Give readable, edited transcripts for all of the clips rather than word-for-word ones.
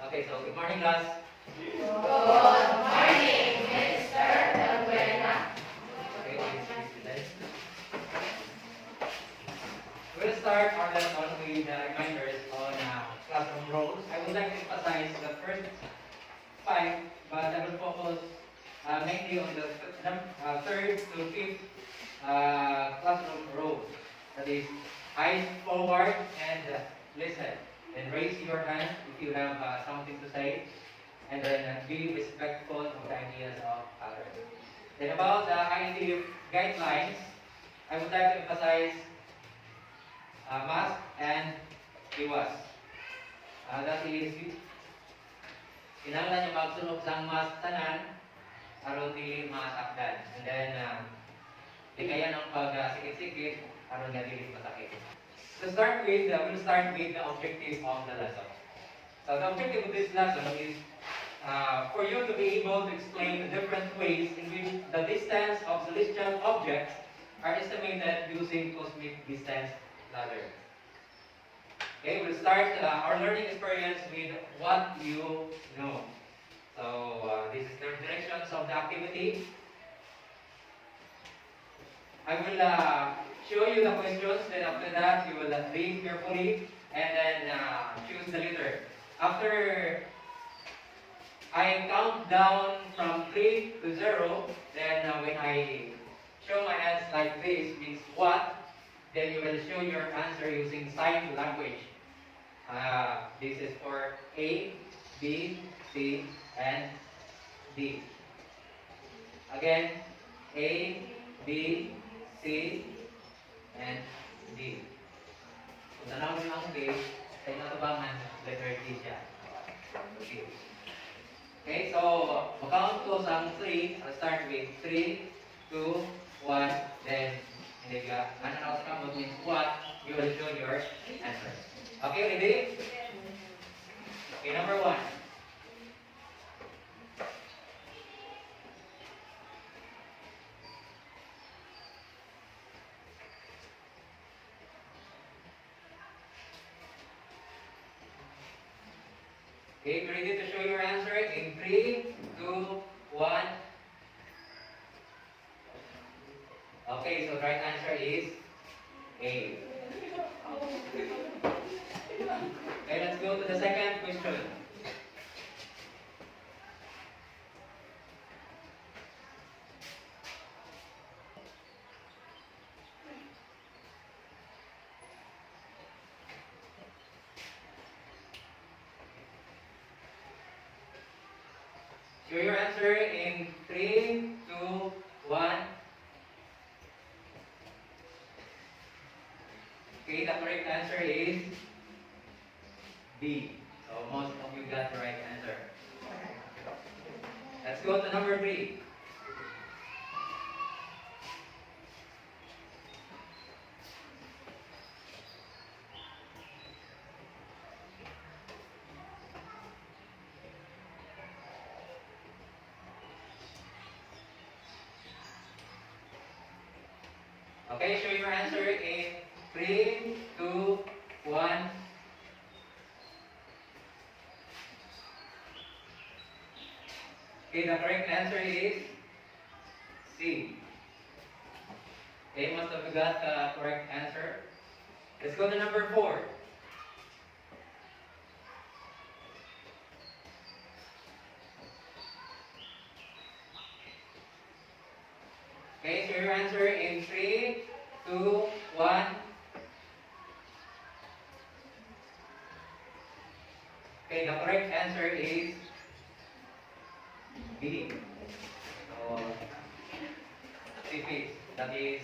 Okay, so good morning, class. Good morning, Mr. Abuela. Okay, please be seated. We'll start our lesson with reminders on classroom roles. I would like to emphasize the first five, but I will focus mainly on the third to fifth classroom roles. That is, eyes forward and listen. Then raise your hand if you have something to say, and then be respectful of the ideas of others. Then about the IED guidelines, I would like to emphasize mask and iwas. That is, kinahanglan yung magsunog sang mask tanan aron dili masakdan. And then, di kaya ng pag-sikit-sikit aron nga dili masakit. To start with, we'll start with the objective of the lesson. So the objective of this lesson is for you to be able to explain the different ways in which the distance of celestial objects are estimated using cosmic distance ladder. Okay, we'll start our learning experience with what you know. So this is the directions of the activity. I will show you the questions, then after that you will read carefully and then choose the letter. After I count down from 3 to 0, then when I show my hands like this means what, then you will show your answer using sign language. This is for A, B, C, and D. Again, A, B, C, and D. Kung tanawin ang B, ay natubangan, letter D siya. Okay. Okay, so, mag-count ko sa 3. I'll start with 3, 2, 1, then, hindi ka, ano sa kamot means what, you will show your answer. Okay, ready? Okay, number 1. Okay, ready to show your answer in 3, 2, 1. Okay, so the right answer is A. Okay, let's go to the second question. Show your answer in 3, 2, 1. Okay, the correct answer is B. So most of you got the right answer. Let's go to number 3. Okay, show your answer in 3, 2, 1. Okay, the correct answer is C. Okay, most of you got the correct answer. Let's go to number 4. Okay, show your answer in 3, 2, 1. Okay, the correct answer is B. So, CP, that is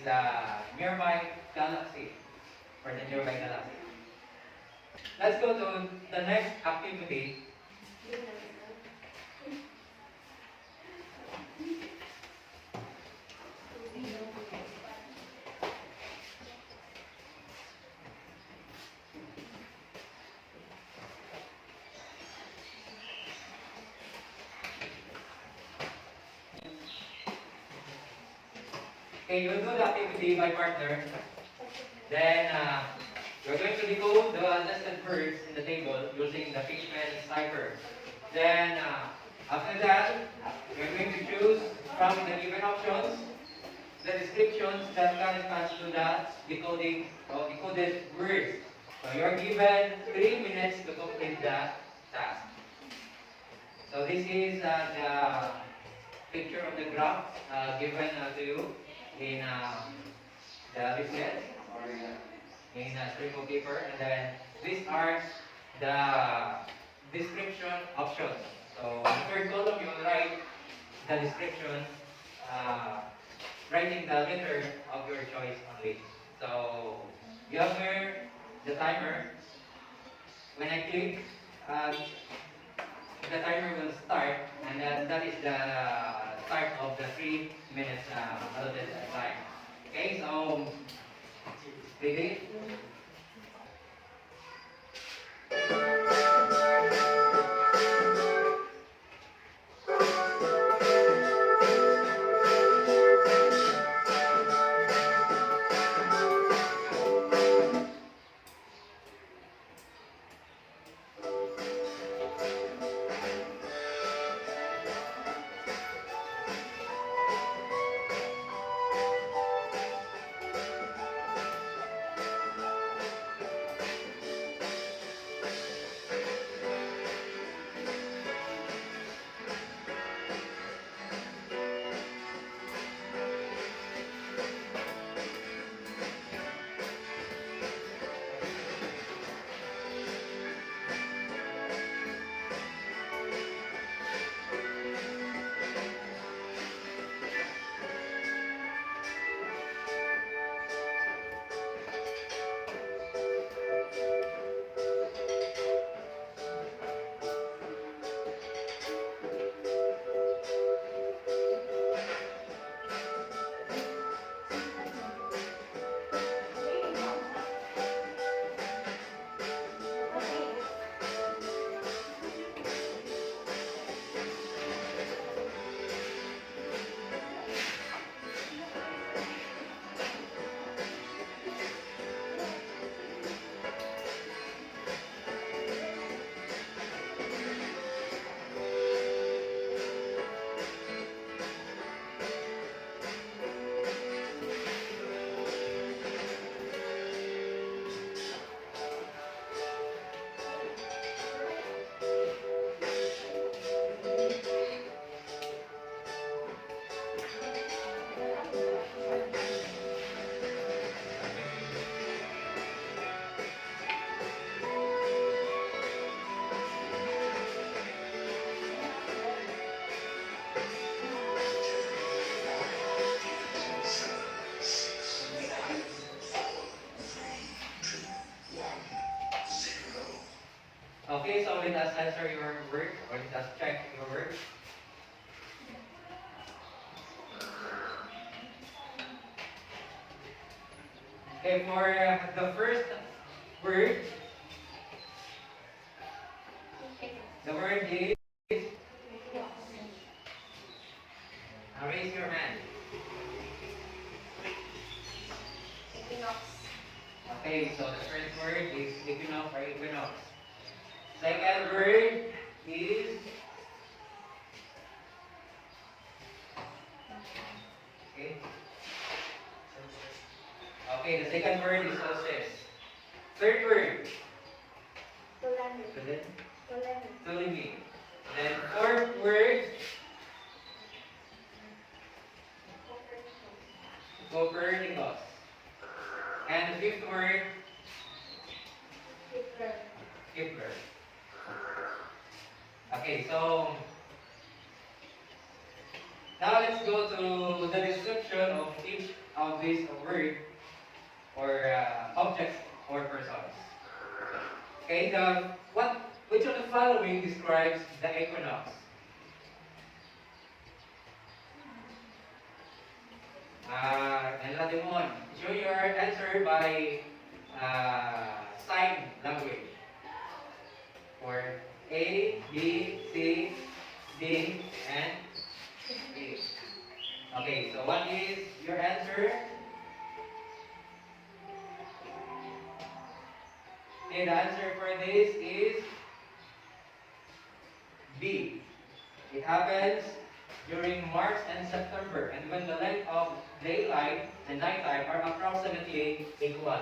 nearby galaxy, for the nearby galaxy. Let's go to the next activity. Okay, you'll do the activity by partner. Then, you're going to decode the listed words in the table using the Fishman's decipher. Then after that, we're going to choose from the given options the descriptions that correspond to the decoding or decoded words. So you're given 3 minutes to complete the task. So this is the picture of the graph given to you in the leaflet or in a strip of paper, and then these are the description options. So in the third column, you will write the description, uh, writing the letter of your choice only. So you have here the timer. When I click, uh, the timer will start, and that is the start of the 3 minutes allotted time. Okay, so ready? Okay, so let us answer your work, or let us check your work. Okay, for the first word, the word is, raise your hand. Okay, so the first word is equinox or equinox. Second word is, okay. Okay, the second word is solstice. Third word, Ptolemy. Then fourth word, Copernicus. And the fifth word, Kepler. Okay, so now let's go to the description of each of these words or objects or persons. Okay, which of the following describes the equinox? And Latimon, show your answer by sign language. For A, B, C, D, and E. Okay, so what is your answer? Okay, the answer for this is B. It happens during March and September, and when the length of daylight and nighttime are approximately equal.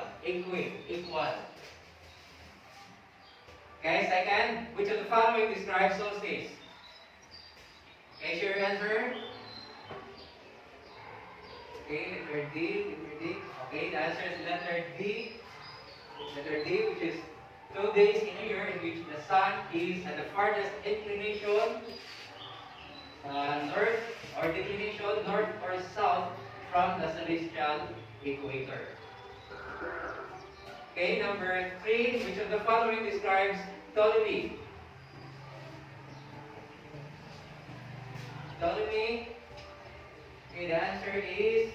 Okay, second, which of the following describes solstice? Okay, share your answer. Okay, letter D. Okay, the answer is letter D. Letter D, which is 2 days in a year in which the sun is at the farthest inclination north or declination north or south from the celestial equator. Okay, number 3, which of the following describes Ptolemy? Ptolemy. Okay, the answer is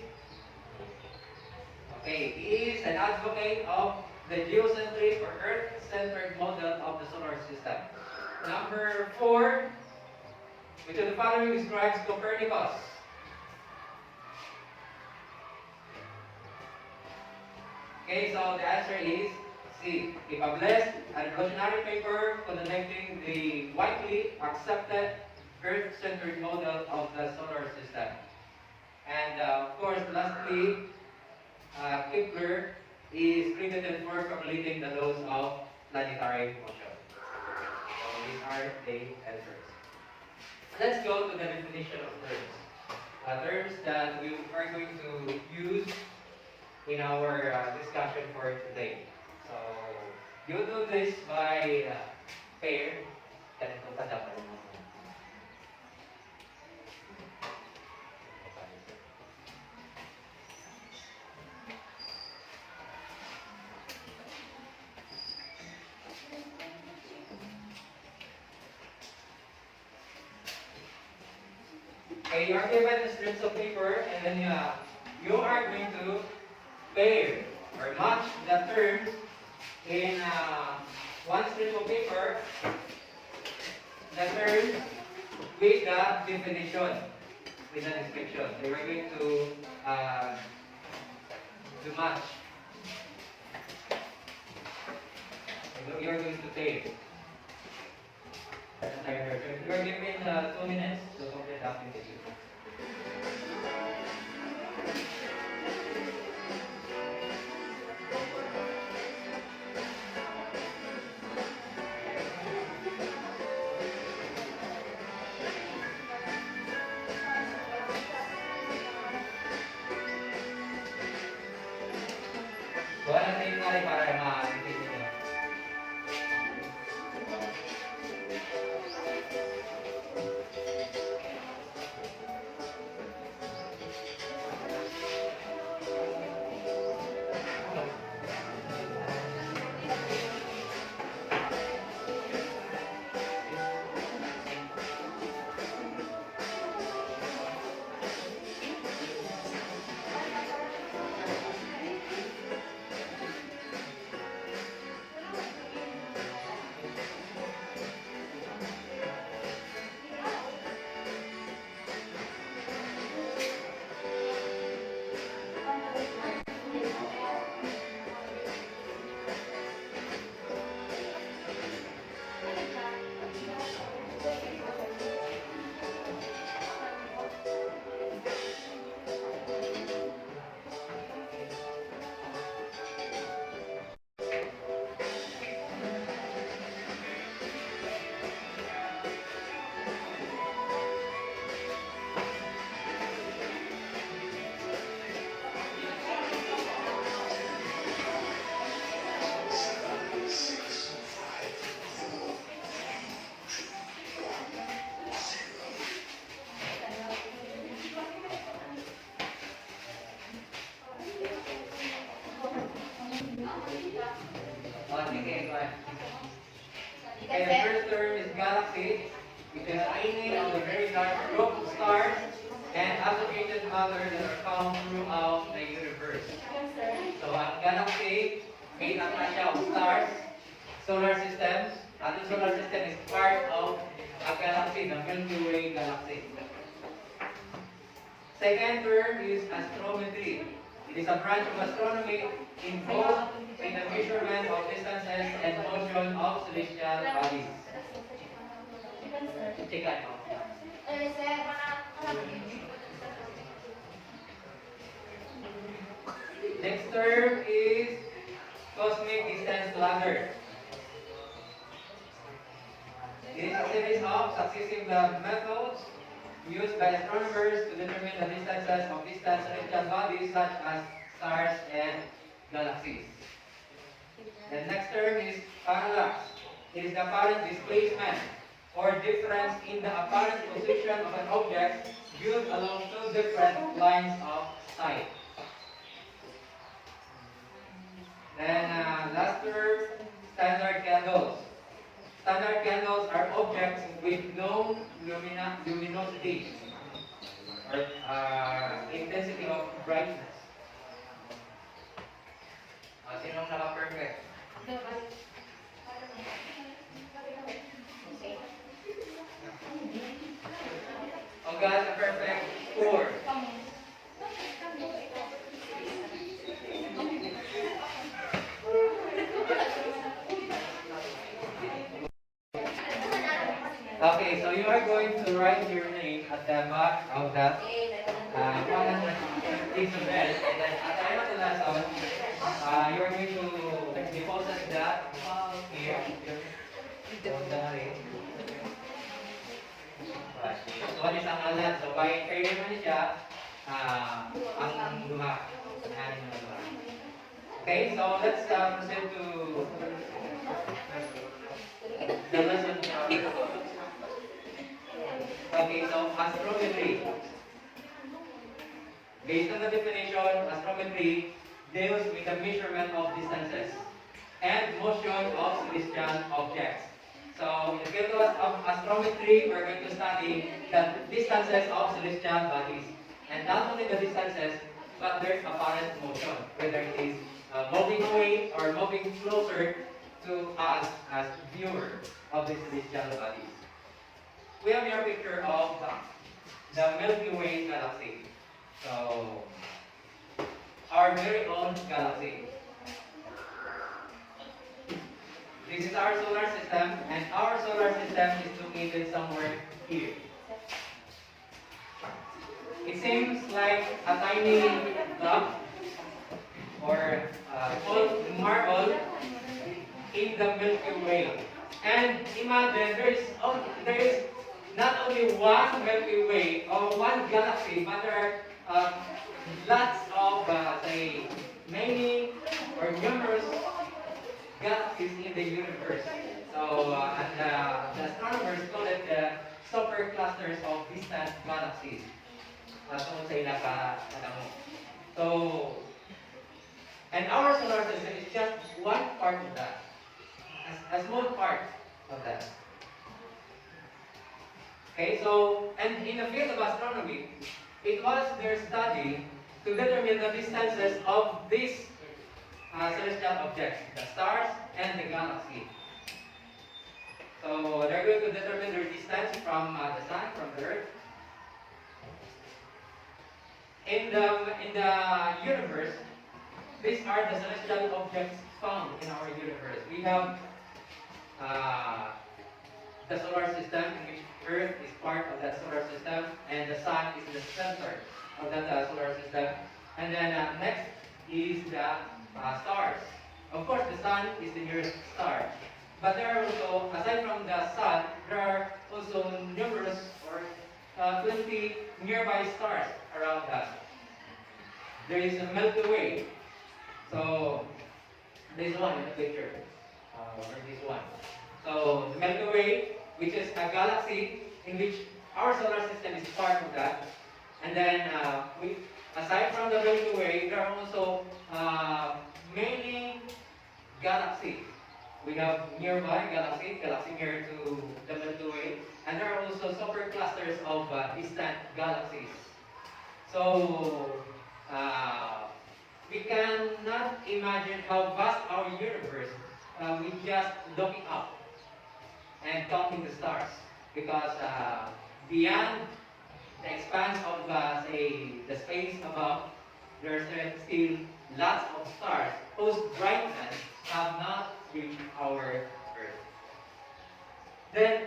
he is an advocate of the geocentric or Earth-centered model of the solar system. Number 4, which of the following describes Copernicus? Okay, so the answer is C. He published a revolutionary paper condemning the widely accepted Earth-centered model of the solar system. And of course, lastly, Kepler is credited for formulating the laws of planetary motion. So these are the answers. Let's go to the definition of terms. Terms that we are going to use in our discussion for today. So you do this by pair. Okay, you are given strips of paper, and then you are going to pair or match the terms in one strip of paper, the terms with the definition, with the description. So you are going to match. You are going to pair. You are given 2 minutes to complete the application. Wala na yung mali para ma-application nyo. Okay, go ahead. Okay, the first term is galaxy, which is any of the very large group of stars and associated matter that are found throughout the universe. So, ang galaxy, made up na siya of stars, solar systems. Ating solar system is part of a galaxy, the Milky Way galaxy. Second term is astrometry. It is a branch of astronomy involved in the measurement of distances and motion of celestial bodies. Chicken. Next term is cosmic distance ladder. It is a series of successive methods used by astronomers to determine the distances of distant celestial bodies such as stars and galaxies. The next term is parallax. It is the apparent displacement or difference in the apparent position of an object viewed along two different lines of sight. Then last term, standard candles. Standard candles are objects with no luminosity or intensity of brightness. Sinong naka-perfect? Oh, got a perfect 4. Okay, so you are going to write your name at the back of that piece of bed, and then at the end of the lesson, you are going to deposit that here. So, what is ang alat? So, by kayo naman siya, ang duha. Okay, so let's proceed to the lesson. Okay, so astrometry. Based on the definition, astrometry deals with the measurement of distances and motion of celestial objects. So, in the field of astrometry, we're going to study the distances of celestial bodies. And not only the distances, but their apparent motion, whether it is moving away or moving closer to us as viewers of the celestial bodies. We have here a picture of the Milky Way galaxy. So, our very own galaxy. This is our solar system, and our solar system is located somewhere here. It seems like a tiny block or cold marble in the Milky Way. And imagine there is not only one Milky Way or one galaxy, but there are lots of, say, many or numerous galaxies in the universe. So, the astronomers call it the super clusters of distant galaxies. So, and our solar system is just one part of that, a small part of that. Okay, so, and in the field of astronomy, it was their study to determine the distances of these celestial objects, the stars and the galaxy. So, they're going to determine their distance from the sun, from the earth. In the universe, these are the celestial objects found in our universe. We have the solar system, in which Earth is part of that solar system, and the sun is the center of that solar system. And then next is the stars. Of course, the sun is the nearest star. But there are also, aside from the sun, there are also numerous or 20 nearby stars around us. There is a Milky Way. So, this one in the picture, or this one. So, the Milky Way, which is a galaxy in which our solar system is part of that. And then, aside from the Milky Way, there are also many galaxies. We have nearby galaxy near to the Milky Way, and there are also super clusters of distant galaxies. So, we cannot imagine how vast our universe with just looking up and counting the stars, because beyond the expanse of, say, the space above, there are still lots of stars whose brightness have not reached our Earth. Then,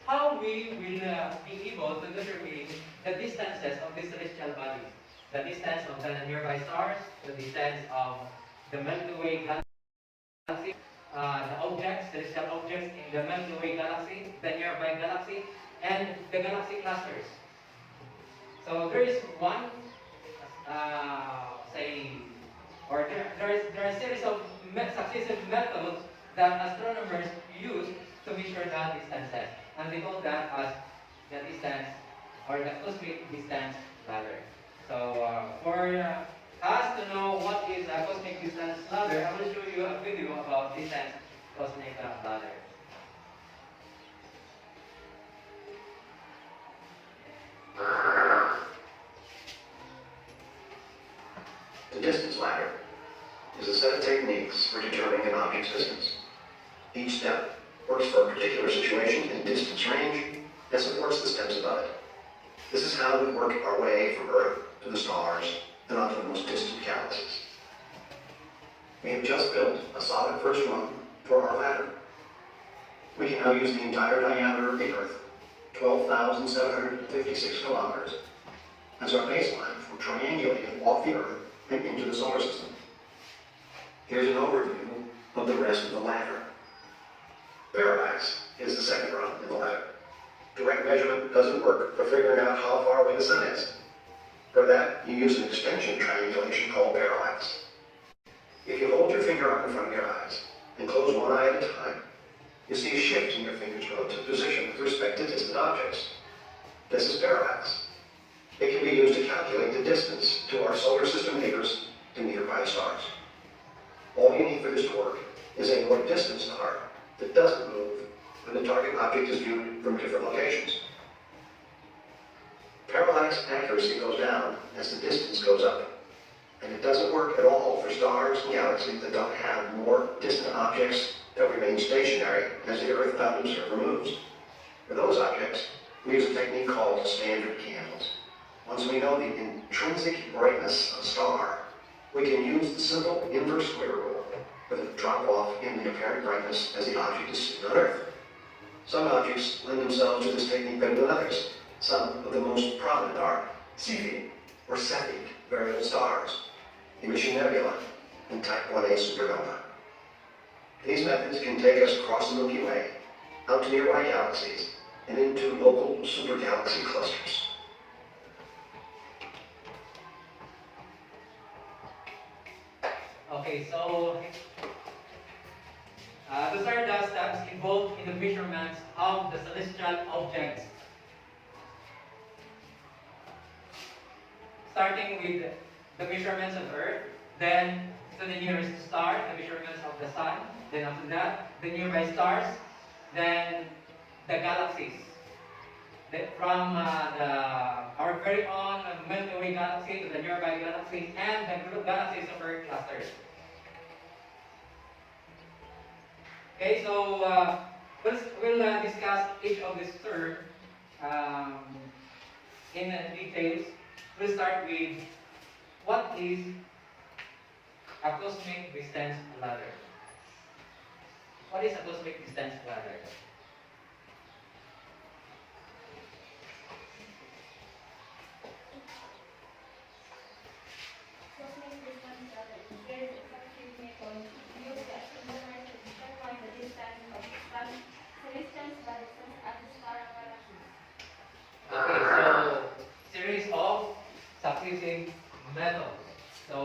how will we will be able to determine the distances of the celestial bodies, the distance of the nearby stars, the distance of the Milky Way galaxy, the objects, celestial objects in the Milky Way galaxy, the nearby galaxy, and the galaxy clusters. So there is one, say, or there are a series of successive methods that astronomers use to measure the distances, and they call that as the distance or the cosmic distance ladder. So for us to know what is a cosmic distance ladder, I will show you a video about distance cosmic ladder. The distance ladder is a set of techniques for determining an object's distance. Each step works for a particular situation in distance range and supports the steps above it. This is how we work our way from Earth to the stars and onto the most distant galaxies. We have just built a solid first rung for our ladder. We can now use the entire diameter of the Earth, 12,756 kilometers, as our baseline for triangulating off the Earth and into the solar system. Here's an overview of the rest of the ladder. Parallax is the second rung in the ladder. Direct measurement doesn't work for figuring out how far away the sun is. For that, you use an extension triangulation called parallax. If you hold your finger up in front of your eyes and close one eye at a time, you see a shift in your finger's relative position with respect to distant objects. This is parallax. It can be used to calculate the distance to our solar system neighbors and nearby stars. All you need for this to work is a more distant star that doesn't move when the target object is viewed from different locations. Parallax accuracy goes down as the distance goes up, and it doesn't work at all for stars and galaxies that don't have more distant objects that remain stationary as the Earth-bound observer moves. For those objects, we use a technique called standard candles. Once we know the intrinsic brightness of a star, we can use the simple inverse square rule with a drop-off in the apparent brightness as the object is seen on Earth. Some objects lend themselves to this technique better than others. Some of the most prominent are Cepheid or Cepheid variable stars, emission nebula, and type 1a supernova. These methods can take us across the Milky Way, out to nearby galaxies, and into local supergalaxy clusters. Okay, so those are the steps involved in the measurements of the celestial objects. Starting with the measurements of Earth, then to the nearest star, the measurements of the Sun, then after that, the nearby stars, then the galaxies. Then from our very own Milky Way galaxy to the nearby galaxies and the galaxies of Earth clusters. Okay, so we'll discuss each of these terms in details. We'll start with what is a cosmic distance ladder. What is a cosmic distance ladder? Cosmic distance ladder is a very effective method used by astronomers to determine the distance of celestial bodies at the star galaxy. Okay, so series of successive methods. So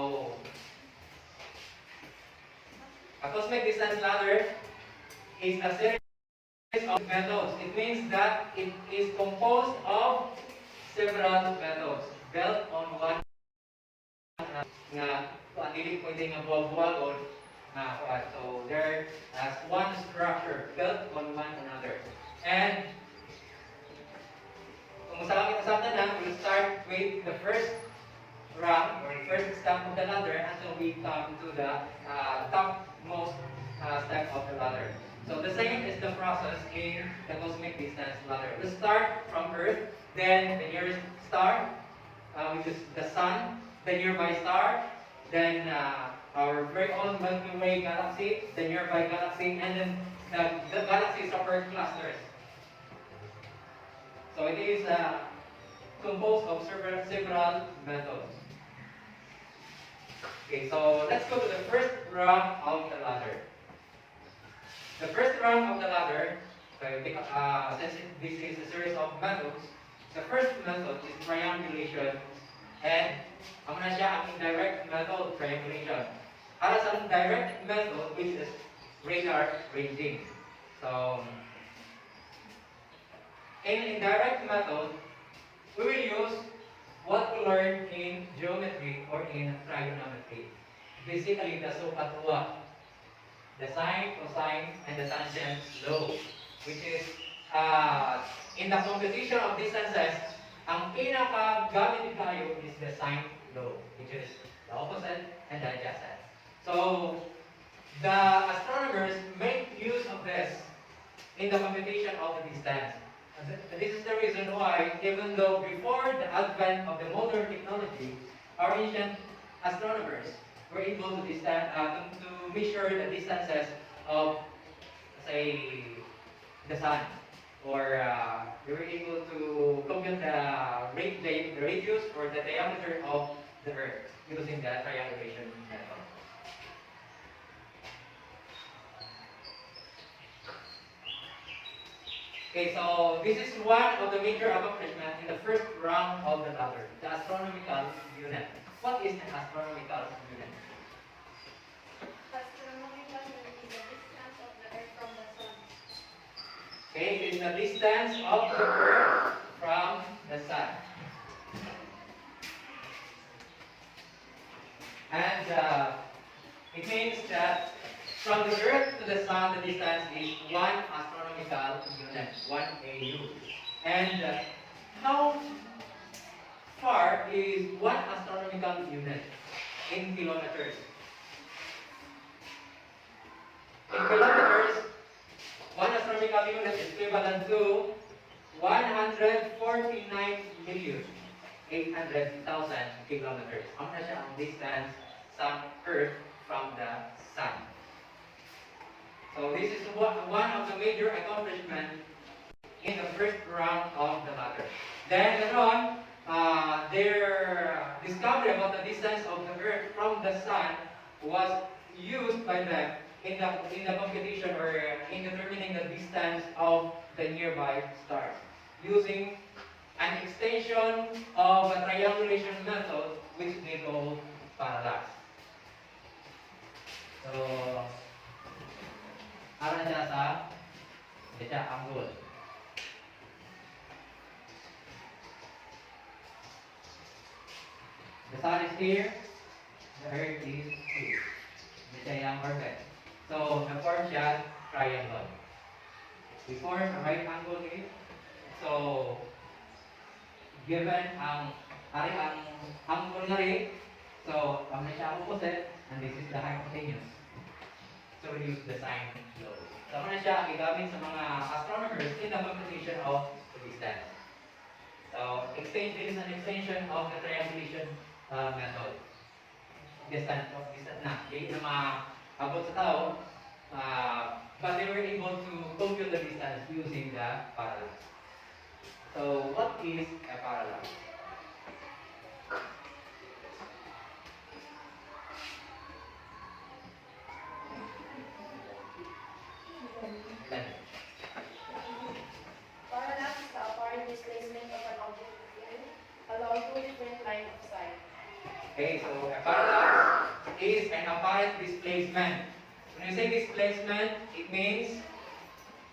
a cosmic distance ladder is a series of methods. It means that it is composed of several methods built on one nga dili pwedeng buwag-buwag na kuan. So there as one structure built on one another. And kung sa langit sa tanan, we'll start with the first rung or the first step of the ladder until we come to the topmost step of the ladder. So the same is the process in the cosmic distance ladder. We'll start from Earth, then the nearest star, which is the Sun, the nearby star, then our very own Milky Way galaxy, the nearby galaxy, and then the galaxies of Earth clusters. So it is composed of several methods. Okay, so let's go to the first rung of the ladder. The first rung of the ladder, since this is a series of methods, the first method is triangulation, and ang na siya ang indirect method, triangulation. Para sa direct method, which is radar ranging. So, in indirect method, we will use what we learned in geometry or in trigonometry. Basically, the SOHCAHTUA, the sine, cosine, and the tangent law, which is in the computation of distances, ang pinaka-gamit tayo is the sine law, which is the opposite and the adjacent. So, the astronomers make use of this in the computation of the distance. This is the reason why, even though before the advent of the modern technology, our ancient astronomers were able to measure the distances of, say, the sun, or they were able to compute the radius or the diameter of the Earth using the triangulation method. Okay, so this is one of the major accomplishments in the first round of the ladder, the astronomical unit. What is an astronomical unit? Astronomical unit is the distance of the Earth from the Sun. Okay, it is the distance of the Earth from the Sun. And it means that from the Earth to the Sun, the distance is 1 astronomical unit, 1 AU. And how far is 1 astronomical unit in kilometers? In kilometers, 1 astronomical unit is equivalent to 149,800,000 kilometers. Ang na siya ang distance sa Earth from the Sun. So this is one of the major accomplishments in the first round of the ladder. Then later on, their discovery about the distance of the Earth from the Sun was used by them in the computation or in determining the distance of the nearby stars using an extension of a triangulation method which they call parallax. So, ara siya sa angle. The sun is here, the earth is here. Siya yung orbit. So, na-form siya triangle. We form a right angle here. So, given ang angle na rin, so, ang siya opposite, and this is the hypotenuse. So we use the sine law. So ano na siya gigamit sa mga astronomers in the computation of the distance. So this is an extension of the triangulation method. Distance na. Hindi na maabot sa tao, but they were able to compute the distance using the parallax. So what is a parallax? Parallax is the apparent displacement of an object along two different lines of sight. Okay, so a parallax is an apparent displacement. When you say displacement, it means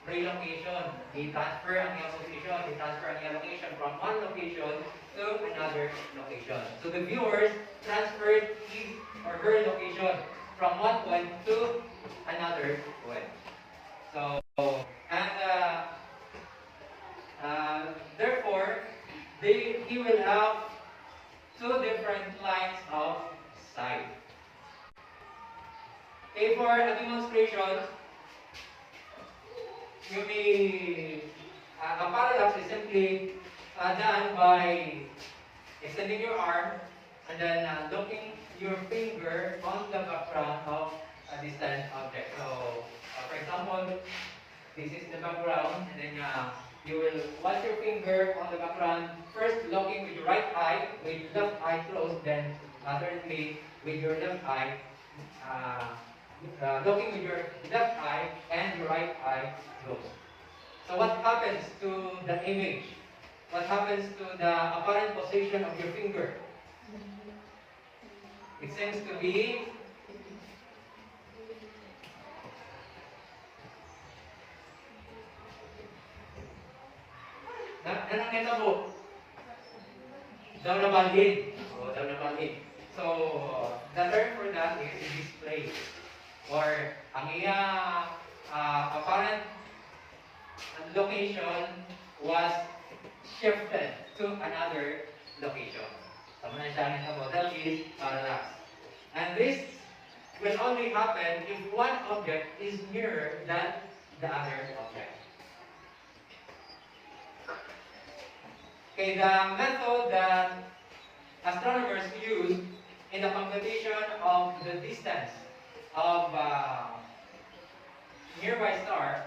relocation. I-transfer ang iyong position, i-transfer ang iyong location from one location to another location. So the viewers transferred his or her location from one point to another point. So, and therefore, he will have two different lines of sight. Okay, for a demonstration, a parallax is simply done by extending your arm and then looking your finger on the background of a distant object. So, for example, this is the background, and then you will watch your finger on the background, first looking with your right eye, with left eye closed, then alternately with your left eye, uh, looking with your left eye and your right eye closed. So what happens to the image? What happens to the apparent position of your finger? It seems to be anong netabo? Daw na balhin. O, daw na balhin. So, the term for that is display. Or, ang iya apparent location was shifted to another location. Tama na siya netabo. That is parallax. And this will only happen if one object is nearer than the other object. Okay, the method that astronomers use in the computation of the distance of nearby star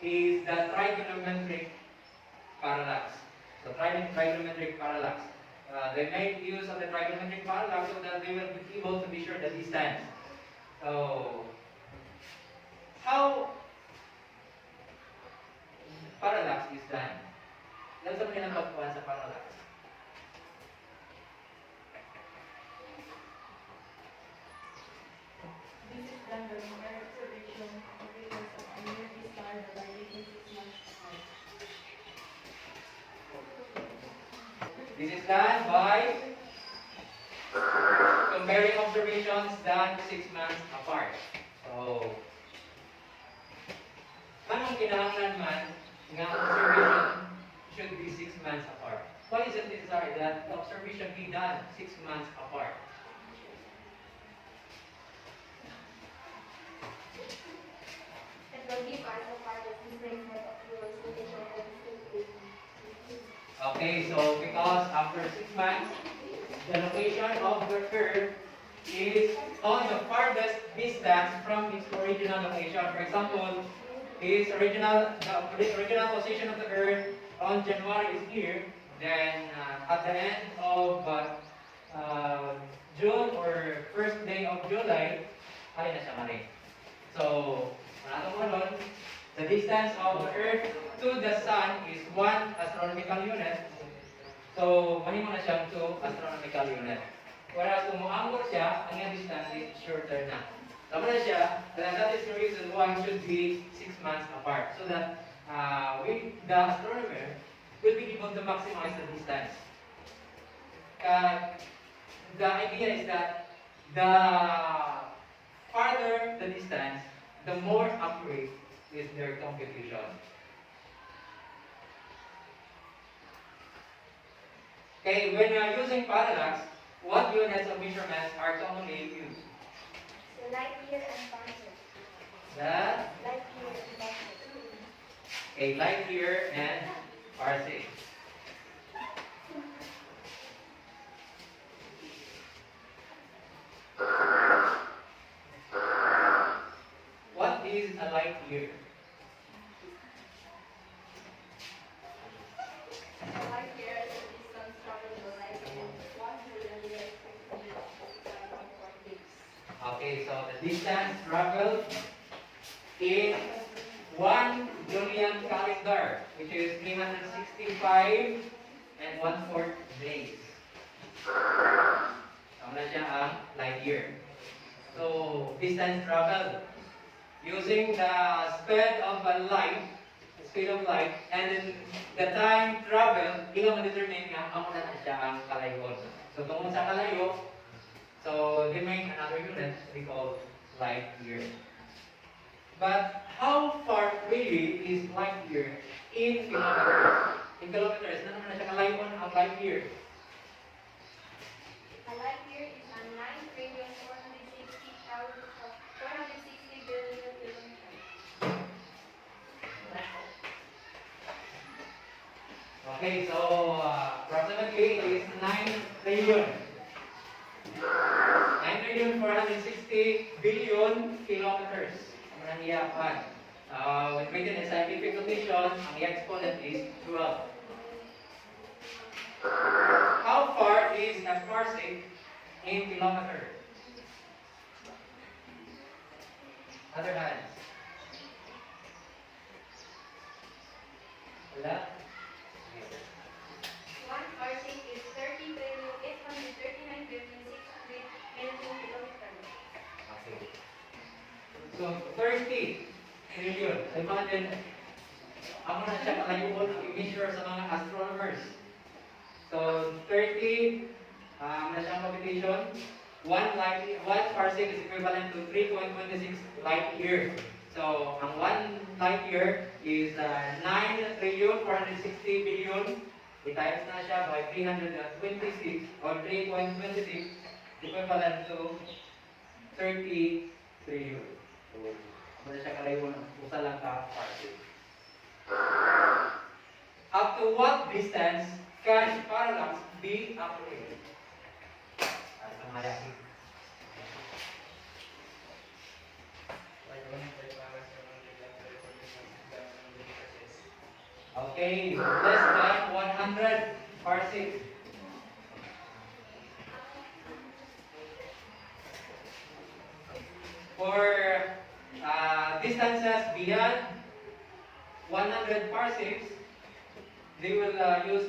is the trigonometric parallax. So trigonometric parallax. They make use of the trigonometric parallax so that they will be able to measure the distance. So, how parallax is done? Yan sa mga pagkuhan sa parallax. This is done by mere observation of figures of a nearby star that are within 6 months apart. This is done by comparing observations done 6 months apart. So, anong kinahanglan man nga observation should be 6 months apart? Why is it necessary that the observation be done 6 months apart? It will give us a part of the framework of your location of the Okay, so because after 6 months, the location of the Earth is on the farthest distance from its original location. For example, the original position of the Earth on January is here. Then at the end of June or first day of July, ay na siya mali. So, the distance of the Earth to the Sun is 1 astronomical unit. So, mahimo na siyang 2 astronomical unit. Whereas kung muangkot siya, ang distance is shorter na. Tama na siya, and that is the reason why it should be 6 months apart. So that the astronomer will be able to maximize the distance. The idea is that the farther the distance, the more accurate is their computation. Okay, when you are using parallax, what units of measurements are commonly used? So light year and parsec. That Light year and parsec. a light year and parsec. What is a light year? A light year is the distance traveled by light in 1 million years from 7.4 days. Okay, so the distance traveled in 1 billion calendar, which is 365 and 1/4 days. Tama na siya ang light year. So, distance traveled using the speed of light, and then the time travel, ikaw ma-determine nga amo na siya ang kalayon. So, tungkol sa kalayo, so they make another unit we call light year. But how far really is light year in kilometers? In kilometers, na naman na siya kalayon ang light year. A light year is a 9,460 billion kilometers. Okay, so approximately it is 9 trillion. 9,460 billion kilometers. Ang nangyayapad. When written in scientific notation, ang exponent is 12. How far is a parsec in kilometer? Other hands. Wala? One parsec is 30,839,600 kilometers. Okay. So, 30 trillion. So, imagine, amo na siya kalayuon i-measure sa mga astronomers. So, 30, na siyang computation. One parsec is equivalent to 3.26 light year. So, ang 1 light year is 9,460,000,000,000. I-times na siya by 326 or 3.26 equivalent to 30 trillion. So, ano na siya kalayuan ang usa lang ka parsec. Up to what distance can parallax be operated? Ang malaki. Okay, less than 100 parsec. For distances beyond 100 parsecs, they will use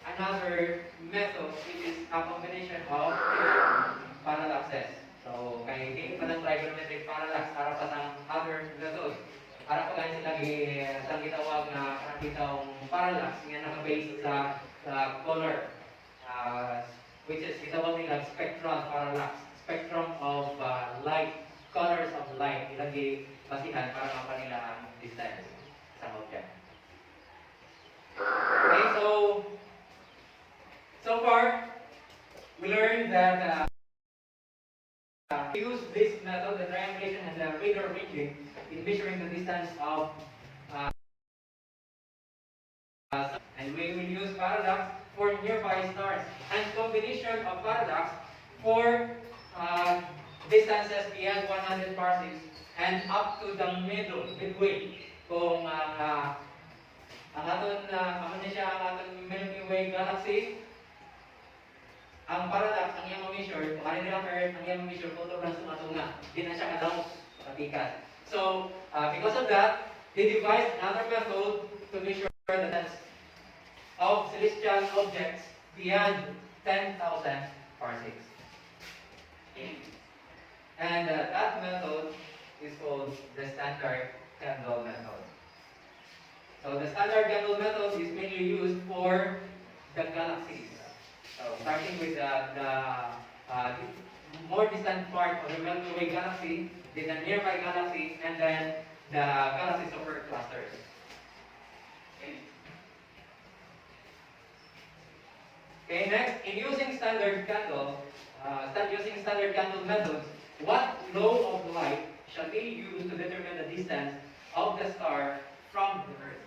another method, which is a combination of parallaxes. So, kay hindi pa ng trigonometric parallax, para pa ng other method. Para pa ganyan silang gitawag na karapitang parallax, nga naka-base sa color, which is gitawag nila spectral parallax, spectrum of light, colors of light, ilang basihan para mapa nila ang distance sa object. Okay, so far, we learned that use this method, the triangulation and the radar imaging, in measuring the distance of and we will use parallax for nearby stars and combination of parallax for distances beyond 100 parsecs and up to the midway. Kung ang aton ang aton Milky Way galaxy, ang parallax ang iyang ma-measure, kung ano nilang Earth, ang iyang ma-measure, total lang sumatunga. Di na siya kadamos, patikas. So, because of that, they devised another method to measure the distance of celestial objects beyond 10,000 parsecs. And that method is called the standard candle method. So, the standard candle method is mainly used for the galaxies. So, starting with the more distant part of the Milky Way galaxy, then the nearby galaxies, and then the galaxy superclusters. Okay, next, in using standard candle methods, what law of light shall be used to determine the distance of the star from the Earth?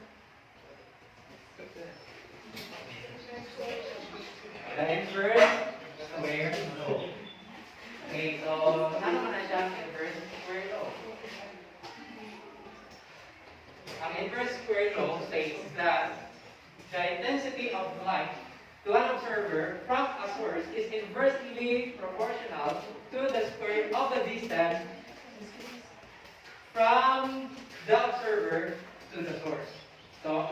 The inverse square law. Okay, so ano man na siya ang inverse square law? Ang inverse square law states that the intensity of light to an observer from a source is inversely proportional to the square of the distance from the observer to the source. So,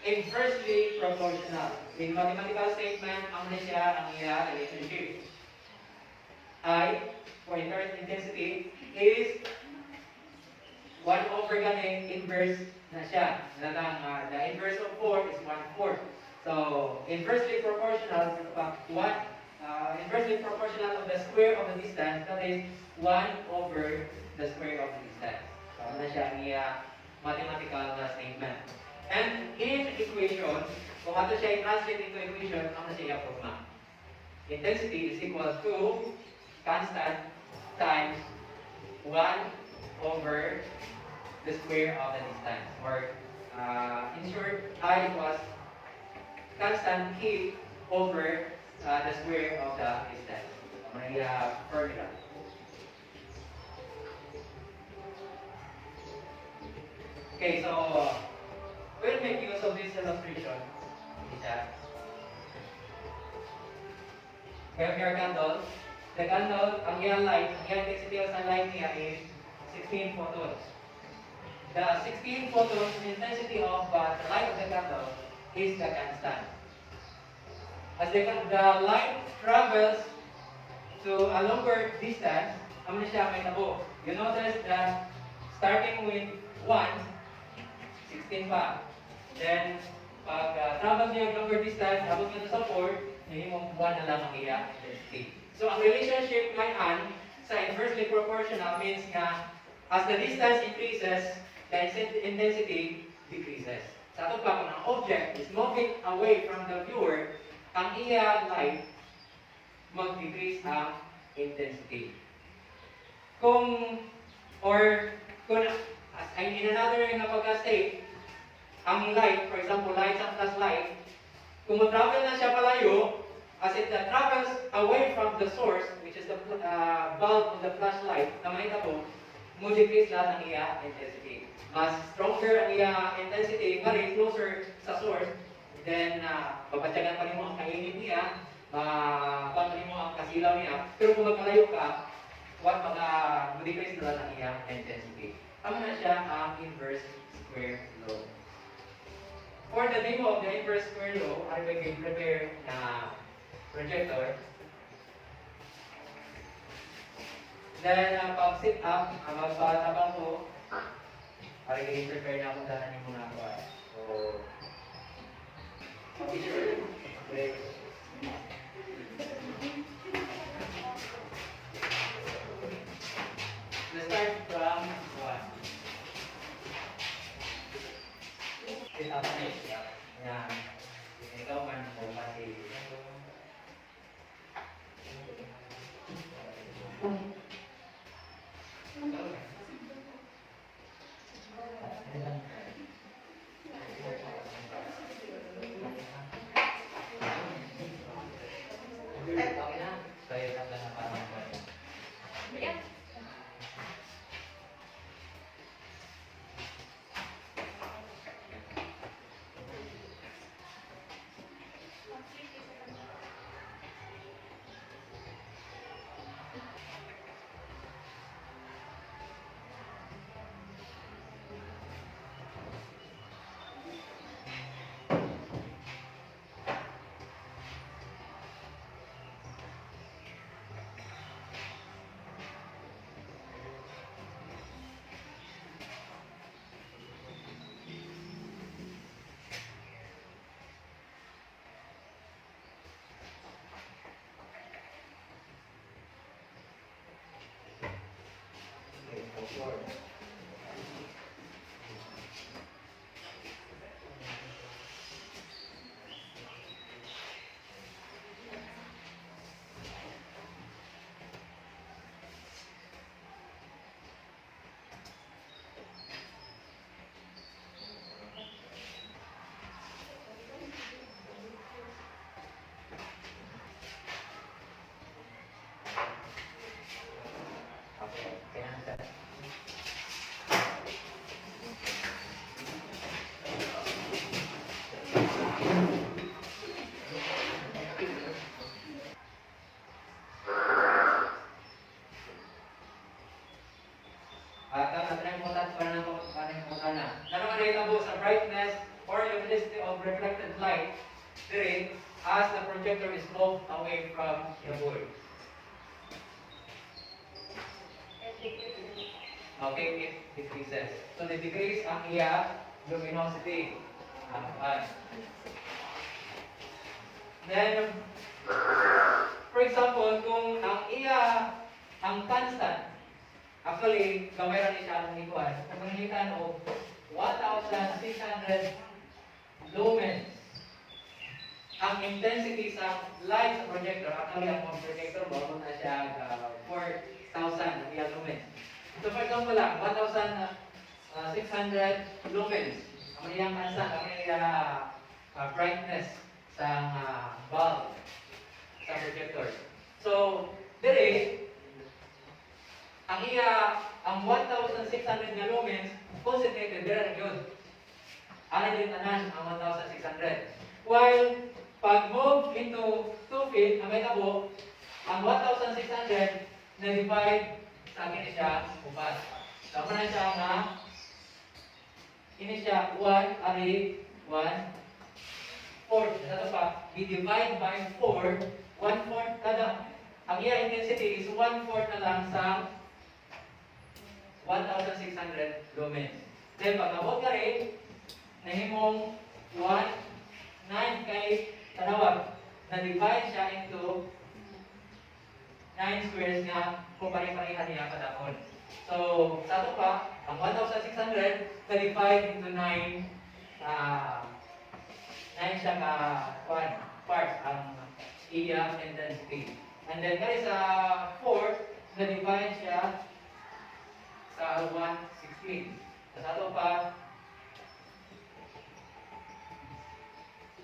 inversely proportional. In mathematical statement, ang na siya ang iya relationship. I, for intensity, is 1 over ganing inverse na siya. The inverse of 4 is 1/4. So, inversely proportional inversely proportional of the square of the distance, that is 1 over the square of the distance. So, ano na siya ang iya mathematical statement. And in equation, kung ato siya i-translate into equation, ano siya i-approve? Intensity is equal to constant times 1 over the square of the distance. Or, in short, I equals constant heat over the square of the distance. May formula. Okay, so we'll make use of this illustration. Isa. We have your candle. The candle, ang iyang light, ang iyang intensity of sunlight niya is 16 photons. The 16 photons intensity of the light of the candle is the constant. As the light travels to a longer distance, ano siya may tabo. You notice that starting with 1, 16 pa. Then, pag travel niya longer distance, abot nito sa 4, minimum 1 na lang ang iya intensity. So, ang relationship ngayon sa inversely proportional means nga, as the distance increases, the intensity decreases. Sa ato pa, kung ang object is moving away from the viewer, ang iya light, mag-decrease ang intensity. Kung in another nga pagka-state, ang light, for example, light sa plus light, kung mag-travel na siya palayo, as it travels away from the source, which is the bulb of the flashlight, na makita po, mo-decrease lahat ang iya intensity. Mas stronger ang iya intensity, nga closer sa source, then papatyagan pa rin mo ang kainit niya, paano mo ang kasilaw niya, pero kung magkalayo ka, mag-decrease na lang ang iya intensity. Tama na siya ang inverse square law. For the demo of the inverse square law, I will prepare na projector. Then, pag sit up, magpatabang ko, para i-prepare na kung saan niyo muna ako. So, break. Let's start from 1. Sit up next. Yan. Ikaw man mo kasi. Brightness or luminosity of reflected light therein as the projector is moved away from the board. Okay, it decreases. So the decrease ang iya luminosity. Then, for example, kung ang iya ang constant, actually, gamay rin siya ang ikuan. Kung nangitan o 1,600 lumens ang intensity sa light sa projector. Actually, ang projector mo na siya 4,000 lumens. So, for example lang, 1,600 lumens. Ang iyang constant, ang iyang brightness sa bulb sa projector. So, dire, ang iya ang 1,600 na lumens concentrated dira na yun. Ano din tanan ang 1,600. While pag move into 2 feet, ang may tabo, ang 1,600 na divide sa akin siya upat. Tama na siya nga ini siya 1 ari 1 fourth. Ito pa, i-divide by 4, 1/4 kada. Ang iya intensity is 1/4 na lang sa 1,600 lumens. Then pag nabot ka rin, nahimong 9 kay tanawag, na-divide siya into 9 squares nga kung pare-pareha niya kadakon. So, sa ito pa, ang 1,600 na-divide into 9 siya ka parts ang iya intensity. And then kaya sa 4, na-divide siya sa 1/16. Sa ito pa,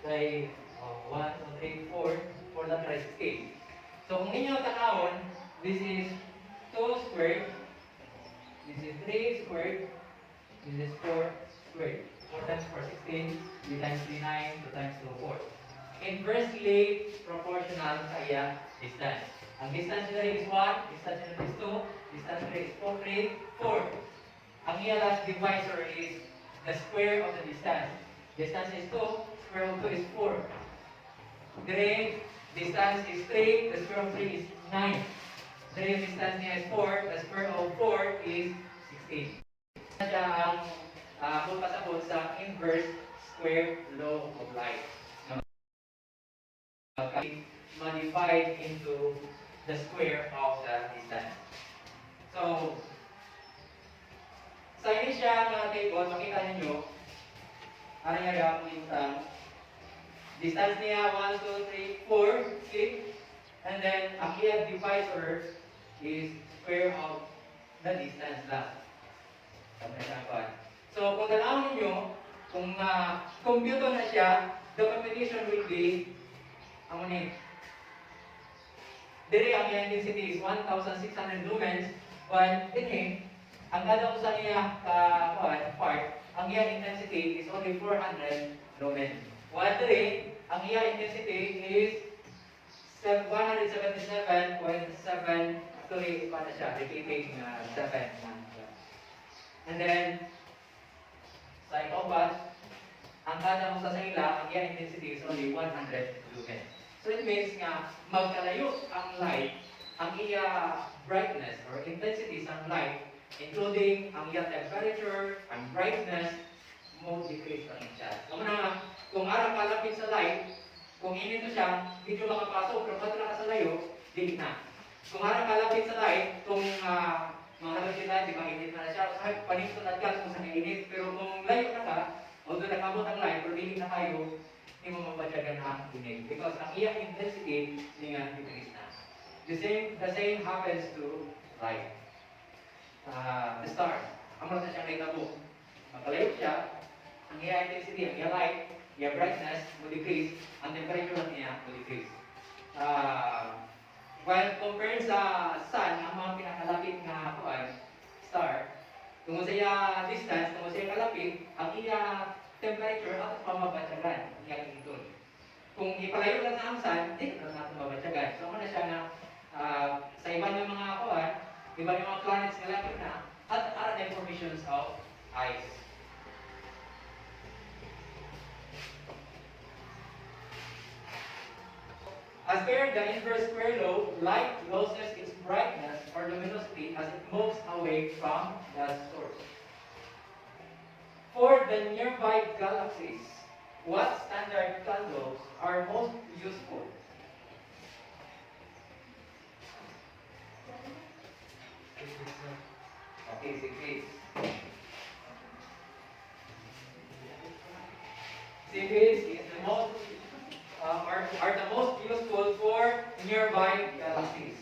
kay 1, 2, 3, 4, 4 lang kaya 16. So kung ninyo tanawon, this is 2 squared, this is 3 squared, this is 4 squared. 4 times 4, 16, 3 times 3, 9, 2 times 2, 4. Inversely proportional sa iya distance. Ang distance nila is 1, distance nila is 2, distance nila is 4, 3, 4. Ang iya last divisor is the square of the distance. Distance is 2, square of 2 is 4. Dire, distance is 3, the square of 3 is 9. Dire, distance niya is 4, the square of 4 is 16. Siya ang pagpasabot sa inverse square law of light. Modified into the square of the distance. So, sa ini siya mga table, makita ninyo, ano nga gagawin sa distance niya 1, 2, 3, 4, 6, and then ang iya divisor is square of the distance lang. So, kung tanawin ninyo, kung compute na siya, the competition will be, ang ulit, dire ang iya intensity is 1,600 lumens, while din ang kada usa niya part, ang iya intensity is only 400 lumens. While dire, ang iya intensity is 177.7, actually, paano siya, repeating 7. And then, sa ikaw ang kada usa sa ila, ang iya intensity is only 100 lumens. So it means nga, magkalayo ang light, ang iya brightness or intensity sa light, including ang iya temperature, ang brightness, mo decrease pa siya. So kung araw kalapit sa light, kung inito siya, hindi ko makapasok, pero pag ka sa layo, di na. Kung araw kalapit sa light, kung mga kalapit na, di ba init na siya, so panito na ka kung sa init, pero kung layo na ka, although nakabot ang light, pero di na kayo, hindi mo mapatyagan ang init. Because ang iyang intensity, hindi nga decrease na. The same happens to light. The stars. Ang mga siyang naitabo. Magkalayo siya, ang iyang intensity, ang iyang light, iyang brightness will decrease, ang temperature lang niya will decrease. While compared sa sun, ang mga pinakalapit na star, kung sa iya distance, kung sa iya kalapit, ang iya temperature at pamabatyagan iyang itol. Kung ipalayo lang na ang sun, hindi ka natin mabatyagan. So ano siya na sa iba ng mga iba ng mga planets na lapit na, at are the formations of ice. As per the inverse square law, light loses its brightness or luminosity as it moves away from the source. For the nearby galaxies, what standard candles are most useful? Okay, 6 Cities is the most are the most useful for nearby galaxies.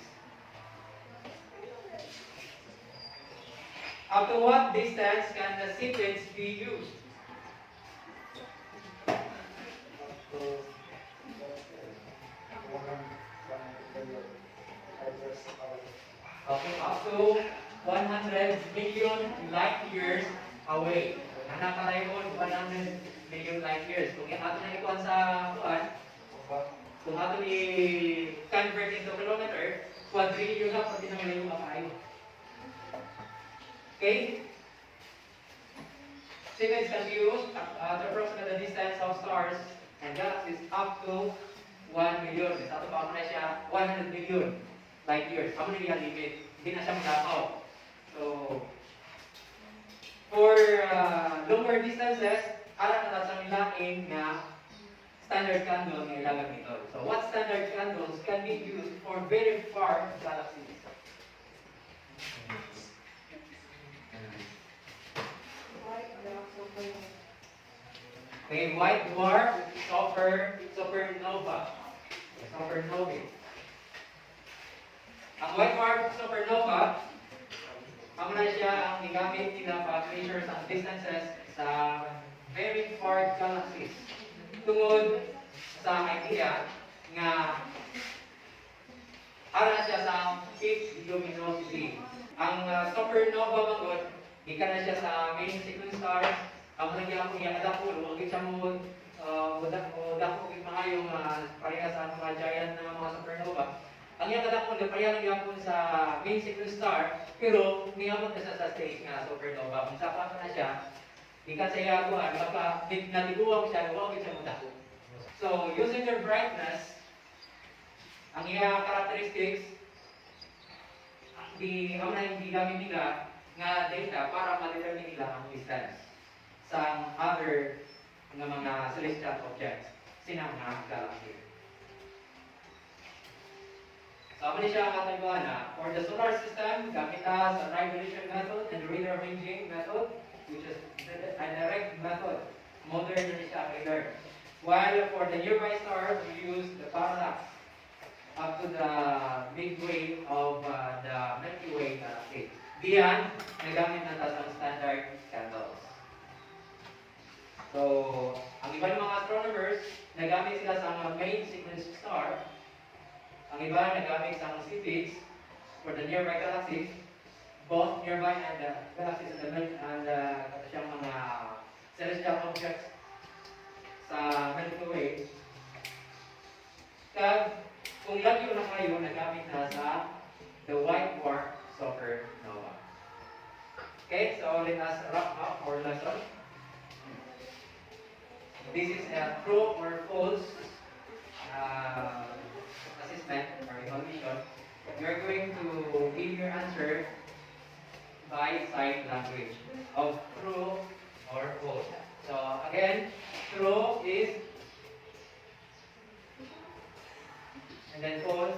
Up to what distance can the seepage be used? Okay, up to 100 million light years away. Anak ka tayo 100 million light years. Kung ato na ikuan sa kuan, kung ato i-convert into kilometer, quadrillion na pati naman yung makayo. Okay? Siemens can be used to approximate the distance of stars and galaxies up to 1 million. Sa ito pa na siya, 100 million light years. Amo na yung limit. Hindi na siya magdakaw. So, for longer distances, ara na sa nilain nga standard candle nga ilagang ito. So, what standard candles can be used for very far galaxies? Okay, white dwarf, supernova. Supernovae. Ang white dwarf supernova, ang na siya ang gigamit nila para measure sa distances sa very far galaxies. Tungod sa idea nga ara siya sa peak luminosity. Ang supernova magod, gikan na siya sa main sequence stars. Ang nagyan ko niya kadako, wag siya mo dako mga yung pareha sa mga giant na mga supernova. Ang iyang kadako pareha lang yapon sa main sequence star, pero niyabot na sa stage nga supernova. Kung sapa na siya, gikan sa iya kuan, baka natiguwang siya, wag siya mo dako. So, using their brightness, ang iya characteristics, ang hindi gamit nila nga data para ma-determine nila ang distance sa other nga mga celestial objects, sinang nga galaxy. So, ano siya ang katagawa na, for the solar system, gamit sa revolution method and rearranging method, which is a direct method. Modern na siya radar. While for the nearby stars, we use the parallax up to the midway of the Milky Way galaxy. Diyan, nagamit na sa standard candles. So, ang iba ng mga astronomers, nagamit sila sa mga main sequence star. Ang iba nagamit sa mga CPICs for the nearby galaxies, both nearby and the galaxies and siyang mga celestial objects sa Milky Way. Kag, kung lagi na kayo, nagamit na sa the white dwarf supernova. Okay, so let us wrap up our lesson. This is a true or false assessment or evaluation. You are going to give your answer by sign language of true or false. So again, true is, and then false.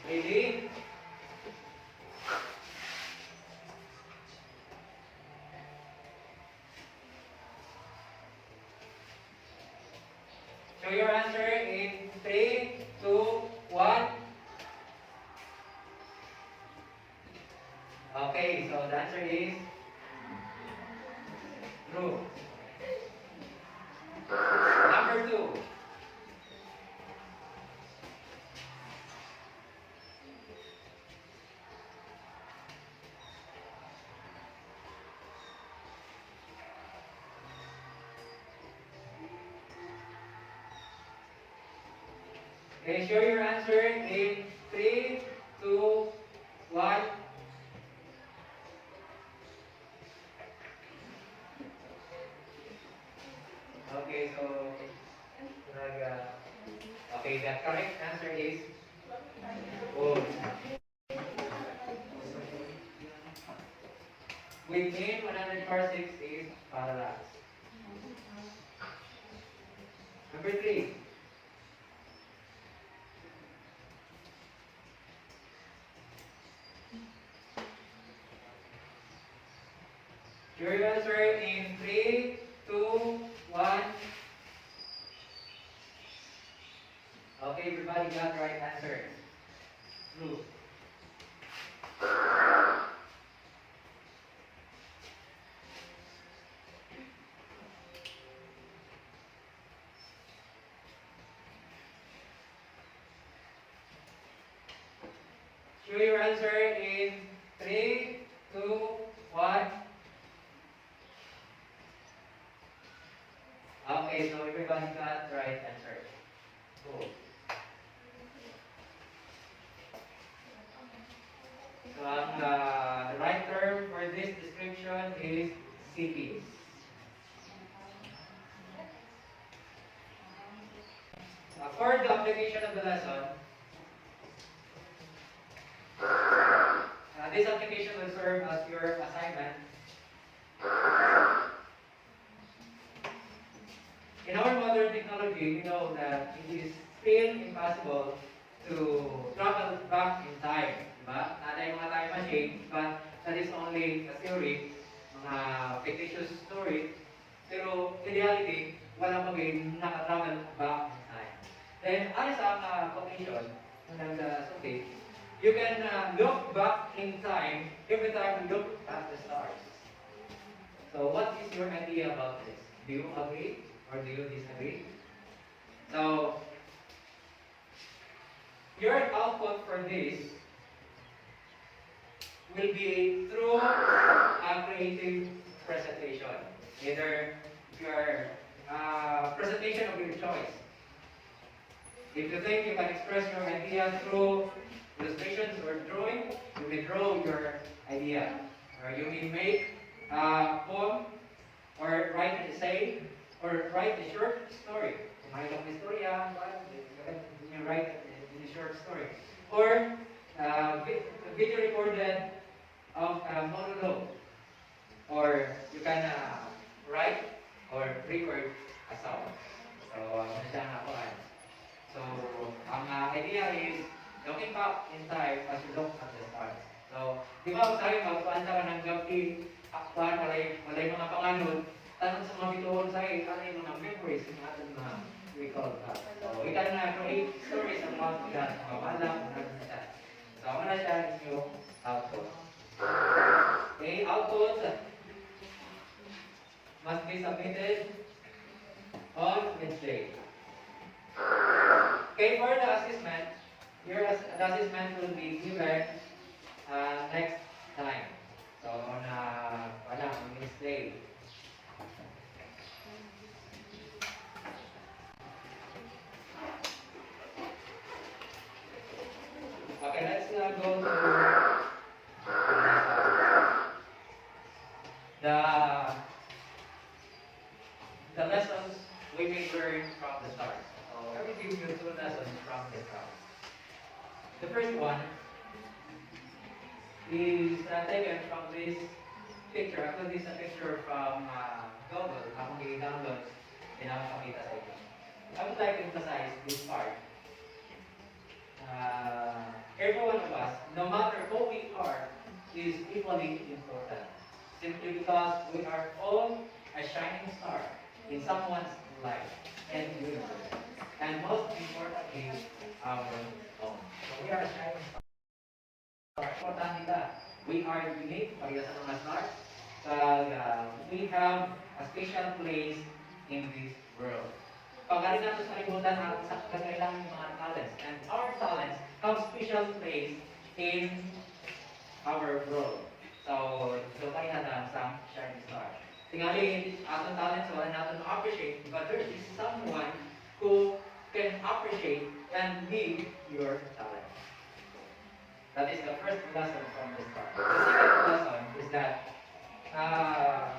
Ready? Show your answer in 3, 2, 1. Okay, so the answer is true. Number 2. Okay, show your answer in 3, 2, 1. Okay, so okay, the correct answer is false. Within 100 parsecs is parallax. Number 3. Your answer in 3, 2, 1. Okay, everybody got the right answer. True. Show your answer in 3, 2, 1. Okay, so everybody got the right answer. Cool. So the right term for this description is CP. For the application of the lesson, this application will serve as your assignment. In our modern technology, we know that it is still impossible to travel back in time. Diba? Natin yung mga time machine, but that is only a theory, mga fictitious story. Pero in reality, wala maging nakatravel back in time. Then, alis ang quotation ng suki, you can look back in time every time you look at the stars. So, what is your idea about this? Do you agree or do you disagree? So, your output for this will be through a creative presentation. Either your presentation of your choice. If you think you can express your idea through illustrations or drawing, you may draw your idea. Or you may make a poem, or write an essay, or write a short story. Kung may lang istorya, you write in a short story. Or video recorded of a monologue. Or you can write or record a song. So, So, ang idea is looking back in time as you look at the stars. So, di ba tayo magpaanda ka ng gabi, aktuan, walay mga panganod, tanong sa mga bituon sa ano yung mga memories ng ating mga recall ka. So, we can create stories about that, mga bala, mga that. So, ano na siya is yung output. Okay, output must be submitted on Wednesday. Okay, for the assessment, the assessment will be given next time. So, on Wednesday. Okay, let's go to the lessons we may learn from the start. So, I will give you 2 lessons from the start. The first one is taken from this picture. Actually, this is a picture from Google. Akong i-download, pinapakita sa inyo. I would like to emphasize this part. Every one of us, no matter who we are, is equally important. Simply because we are all a shining star in someone's life and universe. And most importantly, our own. So we are a shining star. Importante that we are unique para sa mga stars. We have a special place in this world. Pagkarin natin sa libutan sa kailangan ng mga talents. And our talents have special place in our world. So tayo na sa shining star. Tingali, atong talents wala natin appreciate, but there is someone who can appreciate and need your talent. That is the first lesson from this part. The second lesson is that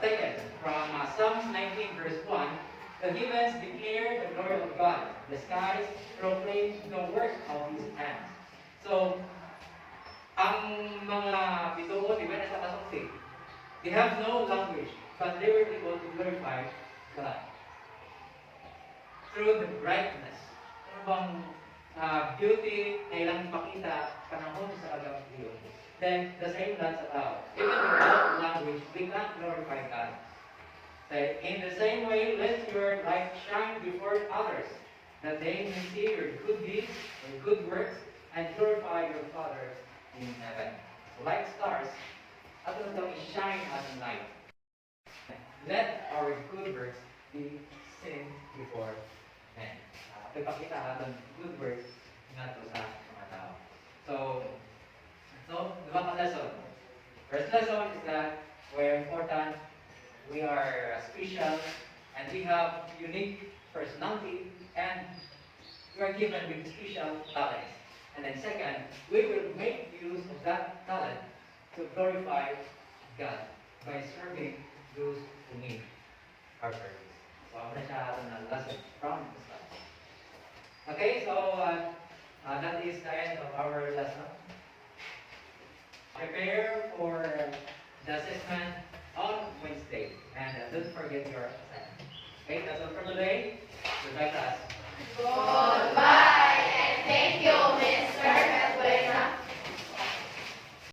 taken from Psalms 19 verse 1, the heavens declare the glory of God. The skies proclaim the work of His hands. So, ang mga bituon, di ba, nasa kasukti, they have no language, but they were able to glorify God through the brightness. Ano bang beauty na ilang ipakita panahon sa agam-iyo? Then, the same lands about. Even without language, we can glorify God. So, in the same way, let your light shine before others, that they may see your good deeds, your good works, and glorify your Father in heaven. So, like stars, ato daw shine as a light. Let our good works be seen before men. Ipakita natin good works nga to sa mga tao. So, So, dua ka lesson. First lesson is that we're important, we are special, and we have unique personality, and we are given with special talents. And then second, we will make use of that talent to glorify God by serving those who need our service. So, ako na siya na lesson from the slide. Okay, so that is the end of our lesson. Prepare for the assessment on Wednesday. And don't forget your assignment. Okay, that's all for today. Goodbye, class. Goodbye.